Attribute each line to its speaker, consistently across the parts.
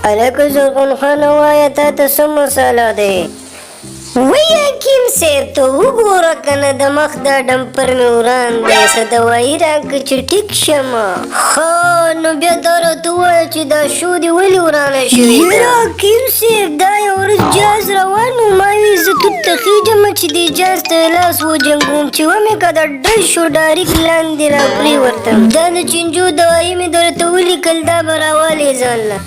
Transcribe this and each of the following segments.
Speaker 1: هلکه زرغون خانه وایه تا ته څه مسله دی؟ وی حکیم صاحب ته وګوره کنه د مخ دا ډمپر مې وران دی، څه دوایي راکړه چې ټیک شم. ښه نو بیا دا راته ووایه چې دا شو دې ولې ورانه شوې ده؟ یاره حکیم صاحب دا یو ورځ جاز روان و، ما وی زه توت ته خېژم چې دې جاز ته لاس وجنګوم، چې ومې که دا ډز شو ډاریک لاندې راپرېوتم. دا د چینجو دوایي مې درته ولیکل، دا به راوالې ځان له.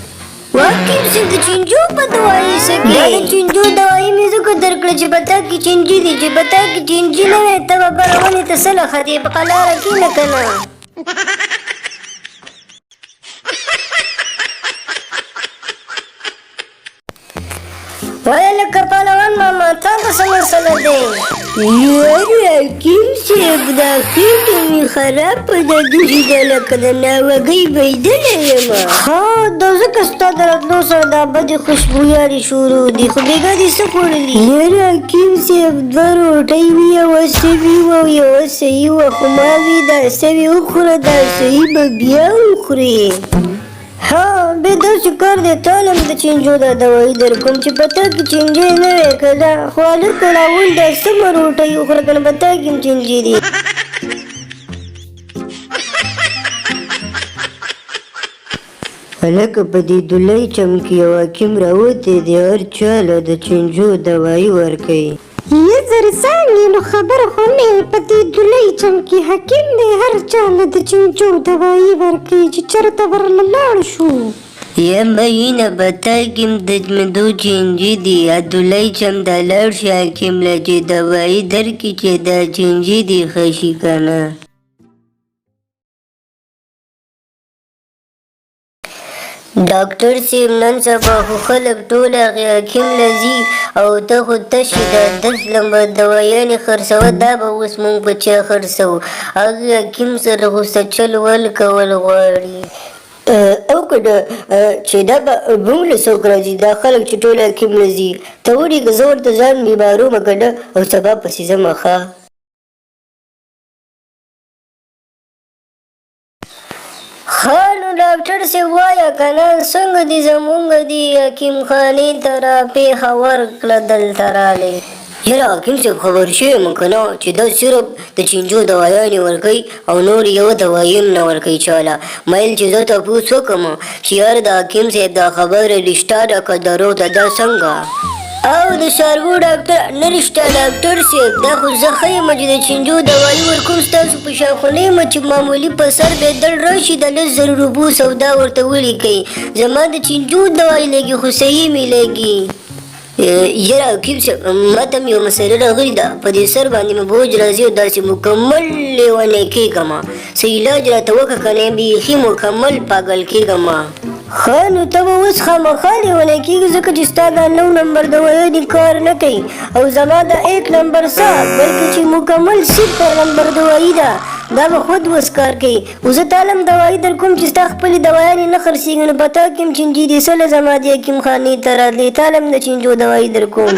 Speaker 1: واکیم صاحب د چینجو په دوايي څه کوې؟ دا د چینجو دوايي مې ځکه درکړه چې په تا کې چینجي دي، چې په تا کې چینجي نه وی ته به بره ونې ته سله ختې، په قلاره کښېنه که نه. وایه لکه پهلوان ماما تا ته څه مسله دی؟ یاره حکیم صاحب دا خېټه مې خرابه ده، داسې ده لکه د ناوګۍ بېدلی یم. ښه دا ځکه ستا د راتلو سره دا بدې خوشبویانې شروع دي، خو بېګا دې څه خوړلي؟ یاره حکیم صاحب دوه روټۍ وي، یوه سوي وه او یوه صحیح وه، خو ما وی دا سوي وخوره، دا صحیح به بیا وخورې. ها بیا داسې کار دی، تا له هم د چینجو دا دوایي درکوم چې په تا کې چینجی نه وی که نه، خو هلکه لا اول دا سمه روټۍ وخوره که نه په تا کې هم چینجی دي. هلکه په دې دولۍ چم کې یو حکیم راوتی دی، هر چا له د چینجو دوایي ورکوي.
Speaker 2: یه زرڅانګې نو خبر خو نه یې، په دې دولۍ چم کې حکیم دی، هر چا له د چینجو دوایي ورکوي، چې چېرته ورله لاړ شو.
Speaker 1: یه مئینه په تا کې هم د جمدو چینجي دي، دولۍ چم ته لاړ شه حکیم له چې دوایي درکړي چې دا چینجي دې ښه شي که نه. ډاکټر صیب نن سبا خو خلک ټول هغې حکیم له ځي او ته خو تشې دا 10 لمبر دوایانې خرڅوه، دا به اوس مونږ په چا خرڅوو؟ هغې حکیم سره خو څه چل ول کول غواړي. او که نه چې دا به مونږ له څوک راځي، دا خلک چې ټول حکیم له ځي، ته ولېږه زه ورته ځان بیمارومه که نه او سبا پسې ځمه. ښه ښه نو ډاکټر صیب وایه که نه څنګه دې زمونږ دې حکیم خانې ته را پېښه ورکړه دلته رالې؟ یاره حکیم صیب خبر شوی یم که نه چې دا صرف د چینجو دوایانې ورکوي او نور یوه دوایي هم نه ورکوي چاله. مایل چې زه تپوس وکړم چې یاره د حکیم صیب دا خبره رښتا ده که دروغ ده، دا څنګه؟ او د څاروو ډاکټر نه رښتیا ډاکټر صیب دا خو زه ښه یم چې د چینجو دوایي ورکوم، ستاسو په شان خو نه یم چې معمولي په سر به دړ راشي د 10,000 روپو سودا ورته ولیکئ. زما د چینجو دوایي لګي خو صحیح مې لګي. یاره حکیم صاحب ما ته هم یوه مسله راغلې ده، په دې سر باندې مې بوج راځي او داسې مکمل لیونی کېږم، څه علاج راته وکړه که نه بیخي مکمل پاګل کېږم. ښه نو ته به اوس خامخا لیونی کېږي، ځکه چې ستا دا 9 نمبر دوایانې کار نه کوي او زما دا 1 نمبر څه بلکې چې مکمل 0 نمبر دوایي ده، دا به خود اوس کار کوي. خو زه تا له هم دوایي درکوم چې ستا خپلې دوایانې نه خرڅېږي، نو په تا کې هم چینجي دي، څه له زما دې حکیم خانې ته راتلې، تا له هم د چینجو دوایي درکوم.